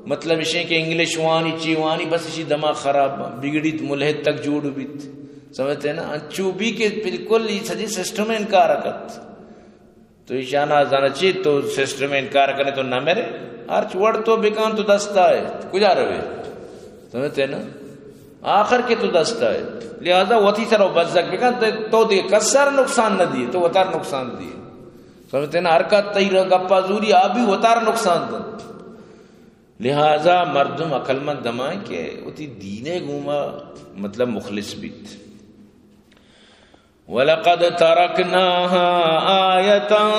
مطلب اشیں کہ انگلش وانی، چی وانی، بس اشی دماغ خراب با، بگڑیت، ملحد تک جوڑ بیت۔ سمجھتے نا؟ انچو بی کہ بالکل ای سجی سسٹم انکار کت۔ تو ایشانا زانا چی، تو سسٹم انکار کنے تو نہ مرے، ہرچ وڑ تو بکن تو دستا ئے، کجا روے؟ سمجھتے نا؟ آخر کہ تو دستا ئے، لہذا وتی سر و بزگ بکن تو، تو دے کسر نقصان نہ دیے، تو وتار نقصان دیے۔ سمجھتے نا؟ ہر کا تئی گپا زوری آ بھی وتار نقصان دنت۔ لہذا مردم عقل مند دمائیں کہ وتی دینے گوما مطلب مخلص بیت۔ وَلَقَدْ تَرَكْنَاهَا آيَةً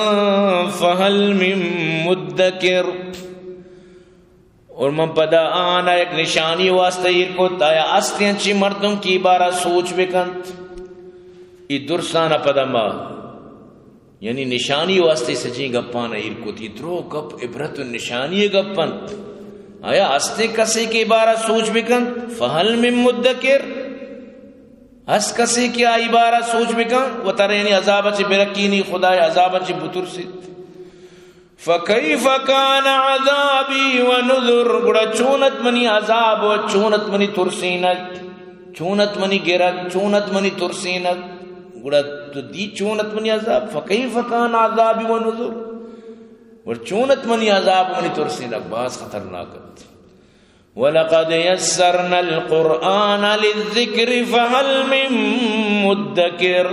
فَهَلْ مِن مُّدَّكِرٍ۔ اور من پدا آنا یک نشانی واسطہ ایر کت، آیا است انچی مردم کی بارا سوچ بکنت؟ ای درسانا پدا ما، یعنی نشانی واسطہ سجیں گپانا ایر کت، ای درو گپ عبرت و نشانی گپ انت۔ آیا است کسے کہ بارا سوچ بکنت؟ فَهَلْ مِن مُّدَّكِرٍ۔ ہست کسے کہ آئی بارا سوچ بکن، وترا یعنی عذاب چہ برکینی، خدائے عذاب چہ بترسیت۔ فَكَيْفَ كَانَ عَذَابِي وَنُذُرِ۔ گڑا چونت منی عذاب و چونت منی ترسینگ، چونت منی گرگ، چونت منی ترسینگ۔ گڑا تو دی چونت منی عذاب، فَكَيْفَ كَانَ عَذَابِي وَنُذُرِ۔ گڑا چونت منی عذاب و منی ترسینگ، باز خطرناک ات۔ وَلَقَدْ يَسَّرْنَا الْقُرْآنَ لِلذِّكْرِ فَهَلْ مِن مُّدَّكِرٍ۔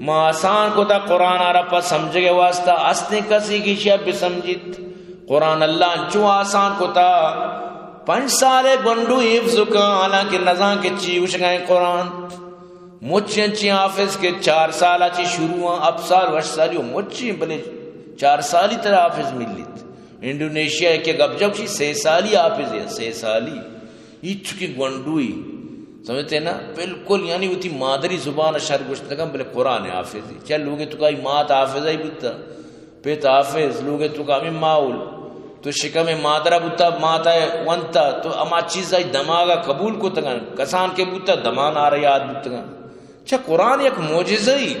ما آسان کتا قرآن ءَ را پہ سمجھگ ءِ واسطہ، استیں کسے کہ ایشی ءَ بسمجھیت۔ قرآن اللہ انچو آسان کتا، پنچ سال ءِ گونڈو حفظ کن، حالانکہ نزان کہ چی گوشگائیں قرآن۔ مچ انچیں حافظ کہ چار سال ءَ چہ شروع آں، ہپت سال، ہشت سالی و مچیں، بلے چار سالی ترا حافظ ملیت۔ انڈونیشیا ءَ کہ گپ جوشی سے سالی حافظ ہے، سے سالی۔ ہیچ کی گونڈوئی۔ سمجھتے نا؟ بالکل یعنی وتی مادری زبان ءَ شر گوشت نہ کن، بلے قرآن حافظ ہے۔ چہ لوگے تو کائی مات حافظ ہی بوتا۔ پت حافظ، لوگ ءِ توکا ہمے ماحول۔ تو شکم ءِ مادر ءَ بوتا، مات ءَ ونتا، تو ہما چیز آئی دماغ ءَ قبول کتگاں، کسان کہ بوتا، دمان آرا یاد بوتگاں۔ چہ قرآن یک معجزہ ای۔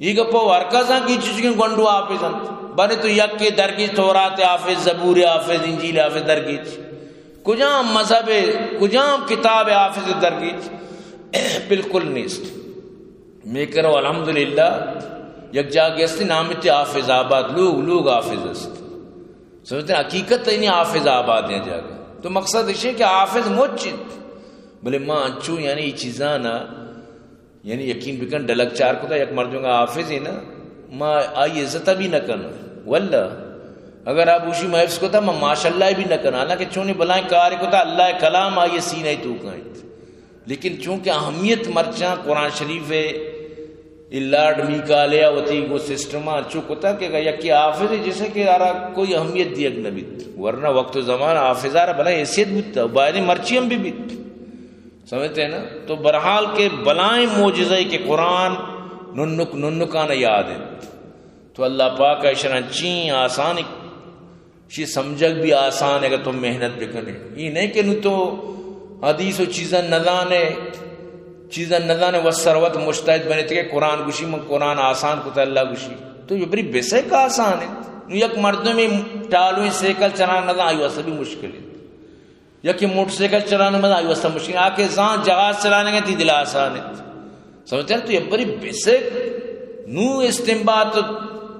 ای گپ ءَ ہر کس ءَ کہ چیز کہ گونڈو حافظ انت، بلے تو یک کے درگیج، تورات حافظ، زبور حافظ، انجیل حافظ درگیج۔ کجام مذہب ءِ، کجام کتاب ءِ حافظ درگیج؟ بالکل نیست۔ میکرو الحمدللہ یک جاگہ است، نام تی حافظ آباد، لوگ، لوگ حافظ است۔ سمجھتے ہیں؟ حقیقت یعنی حافظ آباد ہیں جاگہ۔ تو مقصد اش کہ حافظ مچ انت۔ بلے ما انچو یعنی ای چیزاں نا یعنی یقین بکن، ڈلگ چار کتا، یک مردم حافظ ہے نا، ما آئی عزت بھی نہ کن۔ واللہ، اگر آپ اوشی ما حفظ کتا، ما ماشاءاللہ بھی نہ کن۔ حالانکہ چونی بلائیں کار کتا، اللہ کلام آئی سینہ تو کائیں۔ لیکن چونکہ اہمیت مرچاں قرآن شریف ہے، ای لارڈ میکالے ءَ وتی گوں سسٹم ءَ انچو کتا کہ اگر یکے حافظ ہے، جیسے کہ آرا کوئی اہمیت دیگ نہ بیت، ورنہ وقت و زمان حافظ ءَ را بلائیں حیثیت بوتا، باید مرچی ہم بھی بیت۔ سمجھتے ہیں نا؟ تو بہرحال کہ بلائیں معجزہ ہے کہ قرآن ننک، ننکان یاد ہے۔ تو اللہ پاک اشرا چین آسان، شی سمجھگ بھی آسان ہے اگر تو محنت بکنے۔ یہ نہیں کہ نو تو حدیث و چیزاں نہ زانے، چیزاں نہ زانے، و سروت مجتہد بنے کہ قرآن گوشی، من قرآن آسان کتا، اللہ گوشی۔ تو یہ بری بسک آسان ہے۔ نو یک مردمی ٹالویں سائیکل چلان نہ زان، آئی واسطہ بھی مشکل ہے۔ یکے موٹر سائیکل چلانے مزا، آئی واسطہ مشکل۔ آ کہ زان جہاز چلانے گئے، تی دل آسان ہے۔ سمجھتے ہیں؟ تو یہ بری بسک نو استنباط،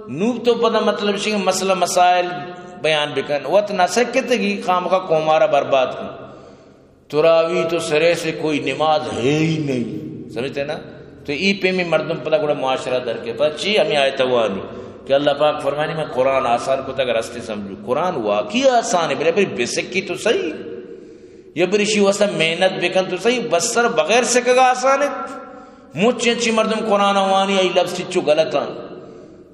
نو تو پتہ مطلب شنگ مسئلہ مسائل بیان بکن۔ وت نہ سکتے گی خامخا قوم آرا برباد کن۔ تراوی تو سرے سے کوئی نماز ہے ہی نہیں۔ سمجھتے ہیں نا؟ تو ای پیمی مردم پدا گڑا معاشرہ در کے۔ پدا چی ہمیں آیت وانی کہ اللہ پاک فرمانی، من قرآن آسان کتا، اگر ہستے سمجھو۔ قرآن واقعی آسان ہے، بلے بری بسکی تو صحیح۔ یا بری شی واسطہ محنت بکن تو صحیح، بس سر بغیر سکگا آسان ہے۔ مچ انچی مردم قرآن وانی، ای لفظ چچو غلط ہیں۔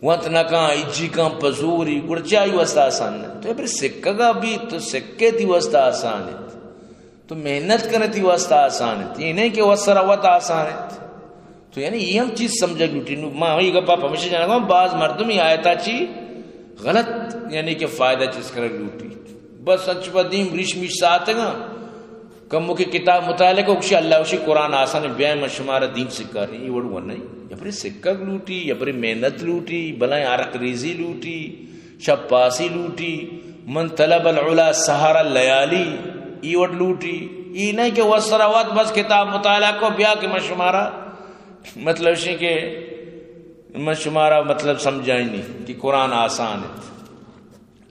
وت نہ کان، اجی کان پزوری، گڑا چی آئی واسطہ آسان ہے؟ تو بری سکگا بھی تو سکے تی واسطہ آسان ہے۔ تو محنت کنے تی واسطہ آسان انت، یہ نہیں کہ وت سرا وت آسان انت۔ تو یعنی یہ ہم چیز سمجھگ لوٹی۔ نو ما یہ گپا پمشے جانا گا، بعض مردم یہ آیتا چی غلط، یعنی کہ فائدہ چیز کرگ لوٹی۔ بس انچ پہ دیم ریش میش ساتگا، کمو کہ کتاب مطالعہ کو، گوشی اللہ، گوشی قرآن آسان ہے، بیا من شمارا دین سکھانی، یہ وڑ وہ نہیں۔ یا پھر سکھگ لوٹی، یا پھر محنت لوٹی، بلائیں عرق ریزی لوٹی، شپ پاسی لوٹی، من طلب العلا سحر اللیالی، ای وٹ لوٹی۔ ای نہیں کہ وت سرا وت بس کتاب مطالعہ کو، بیا کہ من شمارا مطلب شی کہ من شمارا مطلب سمجھائیں نہیں کہ قرآن آسان ہے۔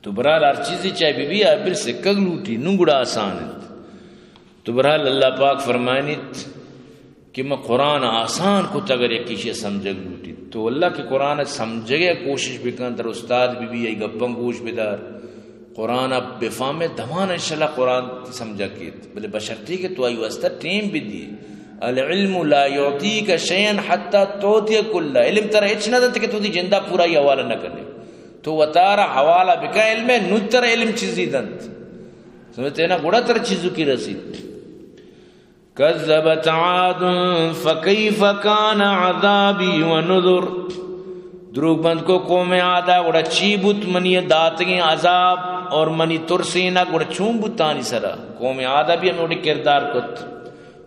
تو برحال ہر چیزی چاہے بی بی، آ بل سکگ لوٹی، نوں گڑا آسان ہے۔ تو برحال اللہ پاک فرمائنیت کہ من قرآن آسان کت، اگر یکے ایشی سمجھگ لوٹیت تو اللہ کہ قرآن سمجھگ ء کوشش بکن، تر استاد بی بی، ای گپاں گوش بدار، قرآن ء بفہمے، دمان انشاءاللہ قرآن سمجھگ کیت، بلے بشرطی کہ تو آئی واسطہ ٹیم بدیے۔ العلم لا یعطیک شیئا حتی تعطی کلہ، علم ترا ہچ نہ دنت کہ تو دی جندا پورا ای حوالہ نہ کنے۔ تو وتارا حوالہ بکن علم ء، نوں ترا علم چیزی دنت۔ سمجھتے نا؟ گڑا ترا چیزو کی رسیت۔ کذبت عاد فکیف کان عذابی و نذر۔ دروگ بند کو قوم عادا، گڑا چی بوت منی داتگیں عذاب اور منی ترسینگ، گڑا چون بوت آنی سرا؟ قوم عادا بھی ہمیں وڑی کردار کت۔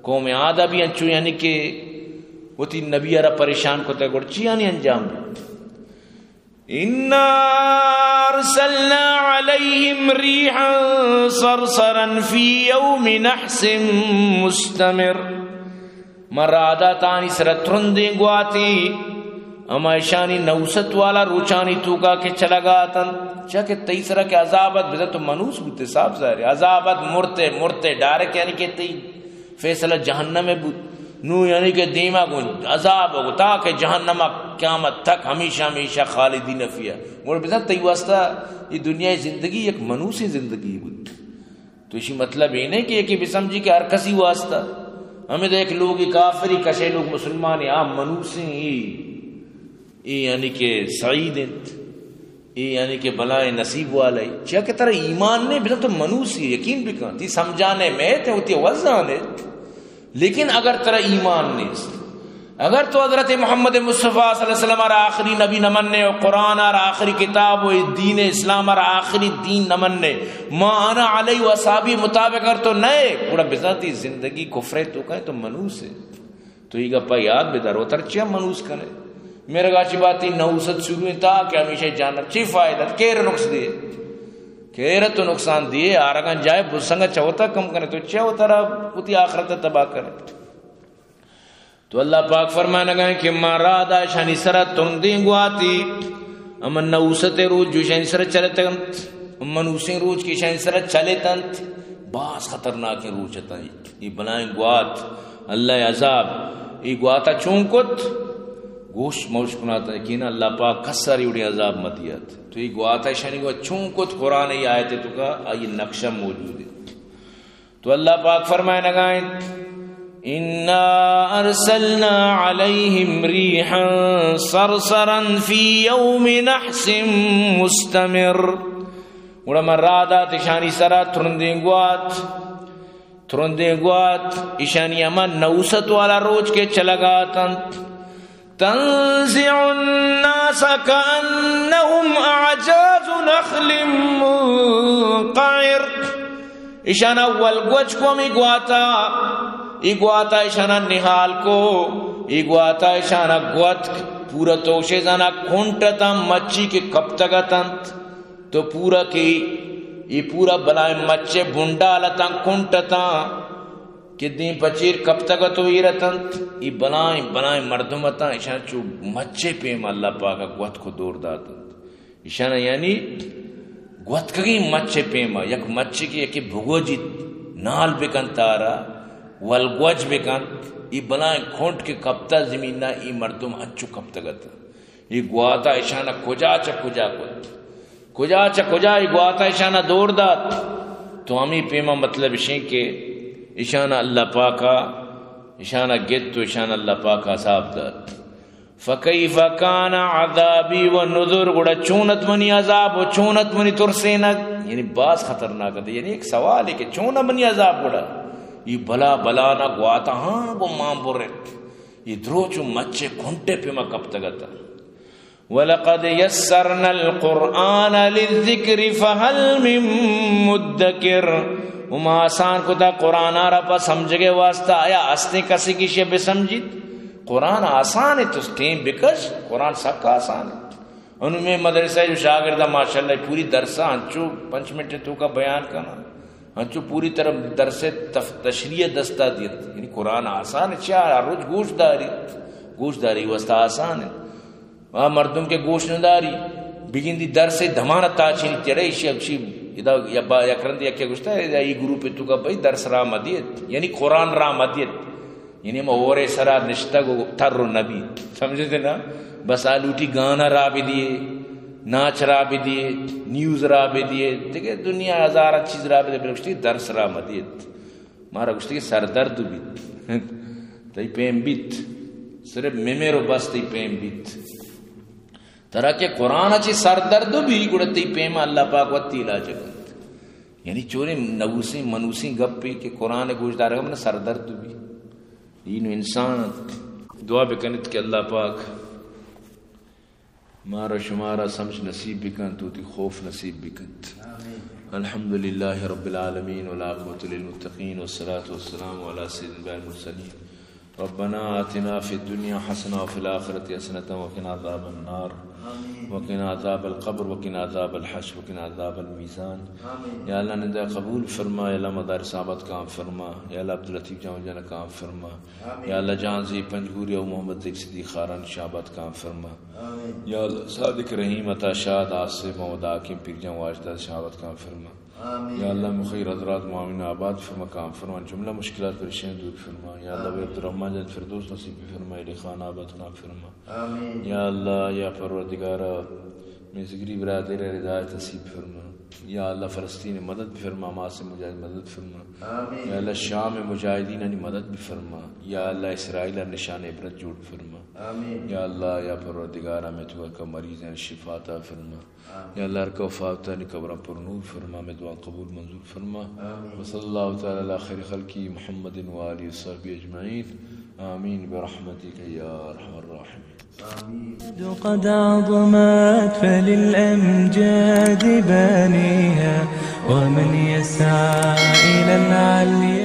قوم عادا بھی انچو یعنی کہ وتی نبی را پریشان کت، گڑا چی آنی انجام بوت؟ انا ارسلنا علیہم ریحا صرصرا فی یوم نحس مستمر۔ ما راہ دات آنی سرا ترندیں گواتے، ہما اشانی نحوست والا روچانی توکا کہ چلگا اتنت، چیا کہ تئی سرا کہ عذاب ات بزاں تو منحوس بوتے، صاف ظاہر ہے۔ عذاب ات مرتے، مرتے ڈائریکٹ، یعنی کہ تئی فیصلہ جہنم ء بوت۔ نوں یعنی کہ دیما گوں عذاب ء گوں تا کہ جہنم ء قیامت تک ہمیشہ ہمیشہ خالدین فیہا۔ گڑا بزاں تئی واسطہ اے دنیا ء زندگی یک منحوسیں زندگی بوت۔ تو اشی مطلب اے نہ کہ یکے بسمجھی کہ ہر کسی واسطہ ہمیں تو یک لوگے کافری کشے، لوگ مسلمان، آ منحوسیں اے۔ اے یعنی کہ سعید انت، اے یعنی کہ بلائیں نصیب والے۔ چیا کہ ترا ایمان نے، بزاں تو منوسی یقین بکن، تی سمجھانے میت ہیں، وتی وزان ہے، لیکن اگر ترا ایمان نیست، اگر تو حضرت محمد مصطفیٰ صلی اللہ علیہ وسلم را آخری نبی نہ مننے و قرآن را آخری کتاب و دین اسلام را آخری دین نہ مننے، ما انا علیہ و اصحابی مطابق اگر تو نئے، گڑا بزاں تی زندگی کفرے تو کہیں تو منوس ہے۔ تو ای گپا یاد بدار، وتر چیا منوس کنے؟ مرگا چی باتی نوست شروع تا کہ ہمیشہ جانا چی فائدہ؟ کیر نقص دے، کیر تو نقصان دیے، آرگان جائے بزسنگا چوتا کم کنے، تو چیا وترا وتی آخرت تباہ کنے؟ تو اللہ پاک فرمانگا کہ ما را دا اشانی سرا ترندیں گواتی، اما نوست روچ جو اشانی سرا چلتنت، منوسیں روچ کہ اشانی سرا چلتنت، باز خطرناکیں روچ اتاں۔ ای بلائیں گوات، اللہ عذاب، ای گواتا چون کت؟ گوش موش کنات، یقینا اللہ پاک کس ساری اڑے عذاب مدیات۔ تو ای گواتا اشانی گوات چون کت؟ قرآن ای آیت تو کا آئی نقشہ موجود ہے۔ تو اللہ پاک فرمائنگا انت، انا ارسلنا علیہم ریحا صرصرا فی یوم نحس مستمر۔ گڑا من را دات اشانی سرا ترندیں گوات، ترندیں گوات، اشانی ہما نوست والا روچ کے چلگا اتنت۔ تنزع الناس كأنهم أعجاز نخل منقعر۔ اشانا ولگوج کو ہمی گواتا، ای گواتا اشانا نہال کو، ای گواتا اشانا گوتک، پورا توشے زانا کنٹ اتاں مچی کہ کپتگ اتنت۔ تو پورا کہ ای پورا بلائیں مچے بنڈال اتاں، کنٹ اتاں کہ دیم پچیر کپتگ ات و ایر اتنت۔ ای بلائیں بلائیں مردم اتاں، اشاں چو مچے پیم اللہ پاک ء گوتک و دور داتنت۔ اشاں یعنی گوتکگیں مچے پیما، یک مچے کہ یکے بگوجیت، نال بکنت آرا، ولگوج بکنت، ای بلائیں کنٹ کہ کپتا زمینا، ای مردم انچو کپتگ اتاں۔ ای گواتا اشانا کجا چہ کجا کت، کجا چہ کجا ای گواتا اشانا دور دات۔ تو ہمیں پیما مطلب اشیں کہ اشانا اللہ پاکا اشانا گت و اشانا اللہ پاکا عذاب دات۔ فکیف کان عذابی و نذر، گڑا چون ات منی عذاب و چون ات منی ترسینگ؟ یعنی باز خطرناک ات۔ یعنی ایک سوال ہے کہ چون ات منی عذاب گڑا؟ ای بلا بلا نہ گواتا ہاں گو مان برت۔ ای دروچ و مچے کنٹے پیما کپتگ ات۔ ولقد یسرنا القرآن للذکر فهل من مدکر۔ و ما آسان کتا قرآن را پہ سمجھگے واسطہ، آیا استیں کسی کہ شے بسمجھیت؟ قرآن آسان ہے، تو ٹیم بکش، قرآن سک آسان ہے۔ انو میں مدرسہ جو شاگردہ ماشاءاللہ پوری درسہ انچو پنچ منٹ تو کا بیان کنا، انچو پوری طرح درس تف-، تشریح دستا دیت۔ یعنی قرآن آسان ہے، چیا ہر روچ گوش داری، گوش داری واسطہ آسان ہے۔ آ مردم کہ گوش نداری، بگندی درس دمانا تاچینی تیڑے ایشی اکشی ادا یا با-، یک رندی یکے گوشتا، ادا ای گروپ تو کا بھئی درس را مدیت، یعنی قرآن را مدیت۔ یعنی ہما ہورے سرا نشتگ و تر و نبیت۔ سمجھتے نا؟ بس آ لوٹی گانا را بدیے، ناچ را بدیے، نیوز را بدیے، دیگہ دنیا ہزارہ چیز را بدیے، بلے گوشتی درس را مدیت۔ مارا گوشتی کہ سردرد بیت۔ تئی پیم بیت۔ صرف ممر و بس تئی پیم بیت۔ ترا کہ قرآن چی سردرد بی، گڑا تئی پیم اللہ پاک وتی علاج کنت۔ یعنی چونیں نووسیں منوسیں گپے کہ قرآن گوش دارگ من سردرد بی۔ اے نوں انسان انت۔ دعا بکنت کہ اللہ پاک مارا شمارا سمجھ نصیب بکنت، وتی خوف نصیب بکنت۔ آمین۔ الحمدللہ رب العالمین والعاقبۃ للمتقین والصلاۃ والسلام علی سید الانبیاء والمرسلین۔ ربنا آتنا فی الدنیا حسنة وفی الآخرۃ حسنة وقنا عذاب النار۔ آمین۔ وقنا عذاب القبر وقنا عذاب الحشر وقنا عذاب المیزان۔ آمین۔ یا اللہ نندا قبول فرما، یا اللہ مدارس آباد کام فرما، یا اللہ عبداللطیف جان جان کام فرما۔ آمین۔ یا اللہ جان زی پنجگوری او محمد زیک صدیق خاران شاباد کام فرما۔ آمین۔ یا اللہ صادق رحیم عطا شاد آصف محمد حاکم پیر جان واجدہ شاباد کام فرما۔ آمین۔ یا اللہ مخیر حضرات معاون آباد فرما کام فرما، جملہ مشکلات پریشان دور فرما۔ یا اللہ آمین۔ عبدالرحمن جان فردوس نصیب فرما، علی خان آباد کام فرما۔ آمین۔ یا اللہ یا پروردگارا میزگری برادر ہدایت نصیب فرما۔ یا اللہ فلسطین مدد فرما، حماس مجاہد مدد فرما۔ آمین۔ یا اللہ شام مجاہدین انی مدد بفرما۔ یا اللہ اسرائیل نشان عبرت جوڑ فرما۔ آمین۔ یا اللہ یا پروردگار ہمیں تو کا مریض ہیں شفا عطا فرما۔ آمین۔ یا اللہ ہر کا وفاتانی قبراں پر نور فرما، ہمیں دعا قبول منظور فرما۔ آمین۔ وصلی اللہ تعالی علی خیر خلقی محمد و آلہ و صحبہ اجمعین۔ آمین برحمتک یا ارحم الراحمین۔ آمین۔ قد عظمت فللأمجاد بانيها ومن يسعى إلى العلي